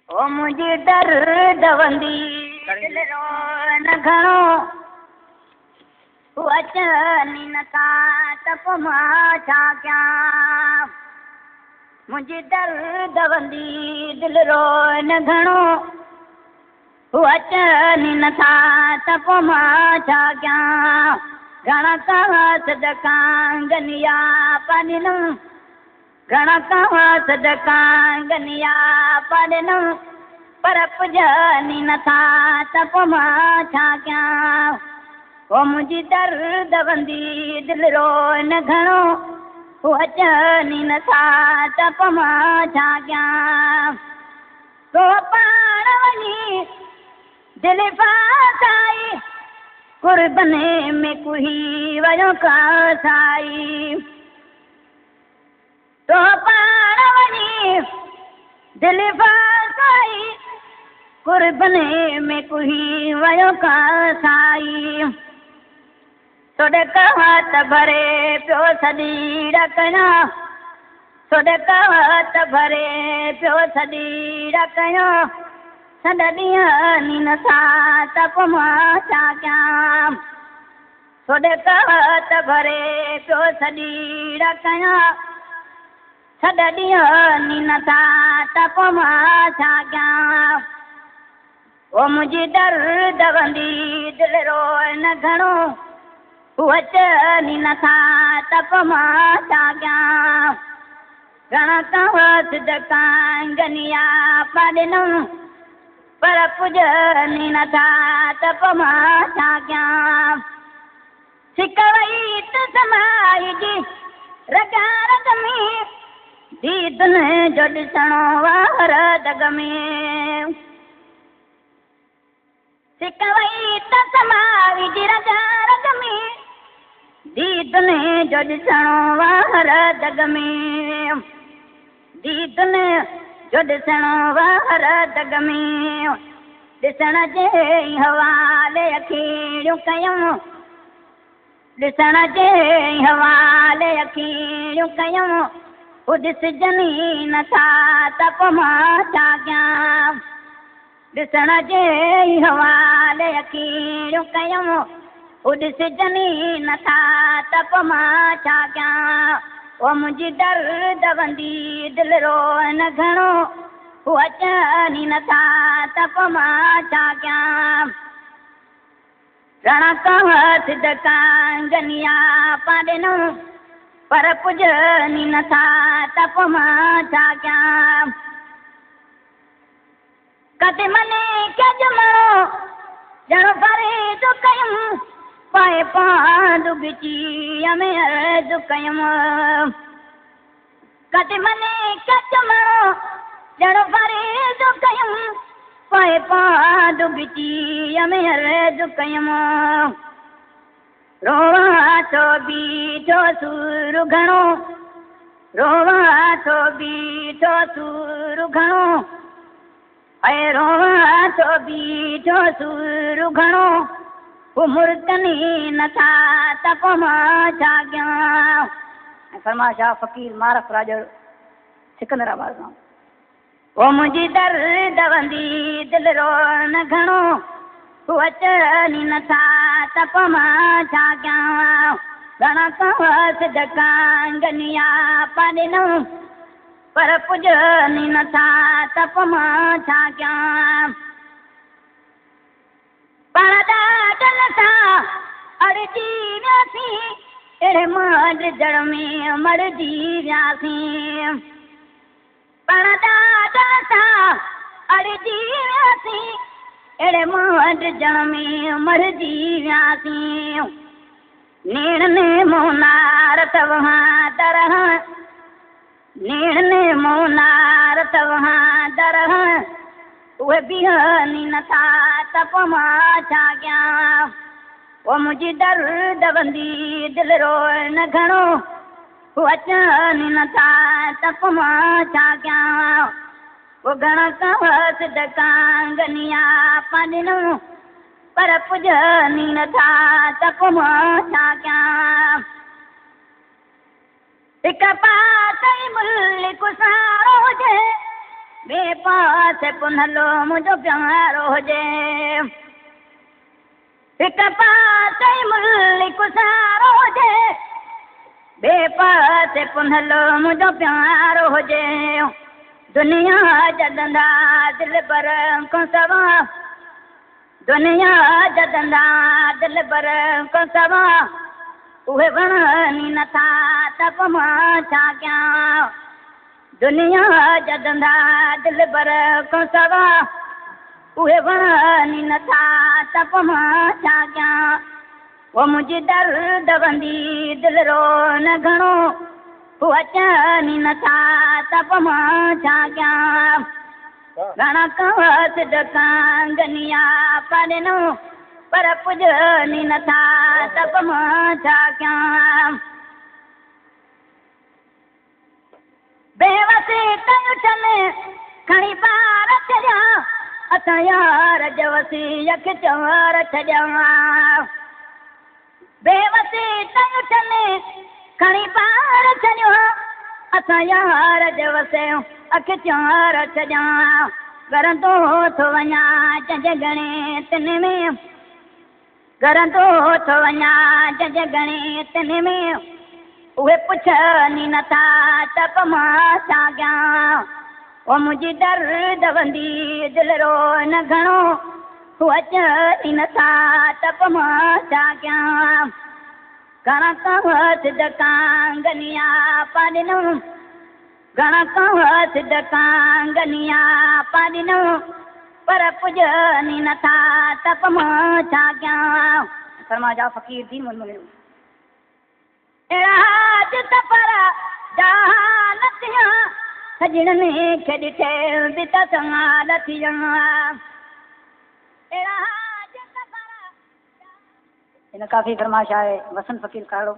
او منهنجي درد وندي دل روئن گهڻو، هو اچن ئي نٿا ته پوء مان ڇا ڪيان؟ منهنجي درد وندي دل روئن گهڻو، هو اچن ئي نٿا ته پوء مان ڇا ڪيان؟ گهڻا ڪوان صدقا گنيا پاڏنم، گهڻا ڪوان صدقا گنيا پاڏنم، پر پڄن ئي نٿا ته پوء مان ڇا ڪيان؟ او منهنجي درد وندي دل روئن گهڻو، هو اچن ئي نٿا ته پوء مان ڇا ڪيان؟ تو پاڻ وڃي دل ڦاسائي، قربن ۾ ڪهي ويو ڪاسائي. تو پاڻ وڃي دل ڦاسائي، قربن ۾ ڪهي ويو ڪاسائي. سڏڪ هٿ ڀري پيو سڏيڙا ڪيان، سڏڪ هٿ ڀري پيو سڏيڙا ڪيان، سڏ ڏينهن ئي نٿا ته پوء مان ڇا ڪيان؟ سڏڪ هٿ ڀري پيو سڏيڙا ڪيان، سڏ ڏينهن ئي نٿا ته پوء مان ڇا ڪيان؟ او منهنجي درد وندي دل روئن گهڻو، هو اچن ئي نٿا ته پوء مان ڇا ڪيان؟ گهڻا ڪوان صدقا گنيا پاڏنم، پر پڄن ئي نٿا ته پوء مان ڇا ڪيان؟ سڪ وئي ته سمائجي رڳا رڳ ۾، ديدن جو ڏسڻو وار دڳ ۾. سڪ وئي ته سمائجي رڳا رڳ ۾، ديدن جو ڏسڻو وار دڳ ۾. ديدن جو ڏسڻو وار دڳ ۾. ڏسڻ جي حوالي اکيڙيون ڪيم، ڏسڻ جي حوالي اکيڙيون ڪيم، هو ڏسجن ئي نٿا ته پوء مان ڇا ڪيان؟ ڏسڻ جي حوالي اکيڙيون ڪيم، هو ڏسجن ئي نٿا ته پوء مان ڇا ڪيان؟ او منهنجي درد وندي دل روئن گهڻو، هو اچن ئي نٿا ته پوء مان ڇا ڪيان؟ گهڻا ڪوان صدقا گنيا پاڏنم، پر پڄن ئي نٿا ته پوء مان ڇا ڪيان؟ قدمن کي ڄمڻو ڄڻ فرض ڪيم، پائي پاند ڳچيء ۾ عرض ڪيم. قدمن کي ڄمڻو ڄڻ فرض ڪيم، پائي پاند ڳچيء ۾ عرض ڪيم. رووان ٿو بيٺو سور گهڻو، رووان ٿو بيٺو سور گهڻو، ۽ رووان ٿو بيٺو سور گهڻو، هو مرڪن ئي نٿا ته پوء مان ڇا ڪيان؟ ۽ فرمايو شاهه فقير معرف راڄڙ سڪندرآباد کان. او منهنجي درد وندي دل روئن گهڻو، هو اچن ئي نٿا ته پوء مان ڇا ڪيان؟ گهڻا ڪوان صدقا گنيا پاڏنم، پر پڄن ئي نٿا ته پوء مان ڇا ڪيان؟ پاڻ ڏاڍن سان اڙجي وياسين، اهڙي مانڊ جڙ ۾ مڙجي وياسين. پاڻ ڏاڍن سان اڙجي وياسين، اهڙي مانڊ جڙ ۾ مڙجي وياسين. نيڻ مونار توهان درهڻ، نيڻ مونار توهان درهڻ، اهي بيهن ئي نٿا ته پوء مان ڇا ڪيان؟ او منهنجي درد وندي دل روئن گهڻو، هو اچن ئي نٿا ته پوء مان ڇا ڪيان؟ او گهڻا ڪوان صدقا گنيا پاڏنم، پر پڄن ئي نٿا ته پوء مان ڇا ڪيان؟ هڪ پاسي ملڪ سارو هجي، ٻئي پاسي پنهلو منهنجو پيارو هجي. هڪ پاسي ملڪ سارو هجي، ٻئي پاسي پنهلو منهنجو پيارو هجي. دنيا جا ڌنڌا دلبر کان سوا، دنيا جا ڌنڌا دلبر کان سوا، اهي وڻن ئي نٿا ته پوء مان ڇا ڪيان؟ دنيا جا ڌنڌا دلبر کان سوا، اهي وڻن ئي نٿا ته پوء مان ڇا ڪيان؟ او منهنجي درد وندي دل رو نه گهڻو، هو اچن ئي نٿا ته پوء مان ڇا ڪيان؟ گهڻا قاصد ڪانگنيا پاڏنو، پر پڄن ئي نٿا ته پوء مان ڇا ڪيان؟ بيوسي ته اٺن کڻي پار ڇڏيا، اسان يار جوسي اک چار ڇڏيا. بيوسي ته اٺن کڻي پار ڇڏيو، اسان يار جوسي اک چار ڇڏيا. ڳرندو ٿو وڃان جنهن گهڻي تن ۾، ڳرندو ٿو وڃان جنهن گهڻي تن ۾، اهي پڇن ئي نٿا ته پوء مان ڇا ڪيان؟ او منهنجي درد وندي دل رو نه گهڻو، هو اچن ئي نٿا ته پوء مان ڇا ڪيان؟ گهڻا قاصد ڪانگنيا پا ڏنو، گهڻا قاصد ڪانگنيا پا ڏنو، پر پڄن ئي نٿا ته پوء مان ڇا ڪيان؟ فرما جا فقير دين محمد مڱڻيو. اهڙا حاج سفر جا نه ٿيا، سڄڻن کي ڏٺي به ته سنوال ٿيا. اهڙا حاج سفر جا. هن ڪافي فرمائش آهي وسند فقير ڪاهڙو.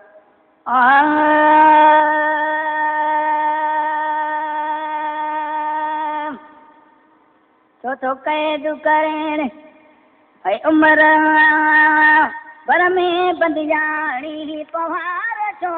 ڇو ٿو قيد ڪرين اي عمر ڀر ۾ بندياڻي پنهوار ڇو.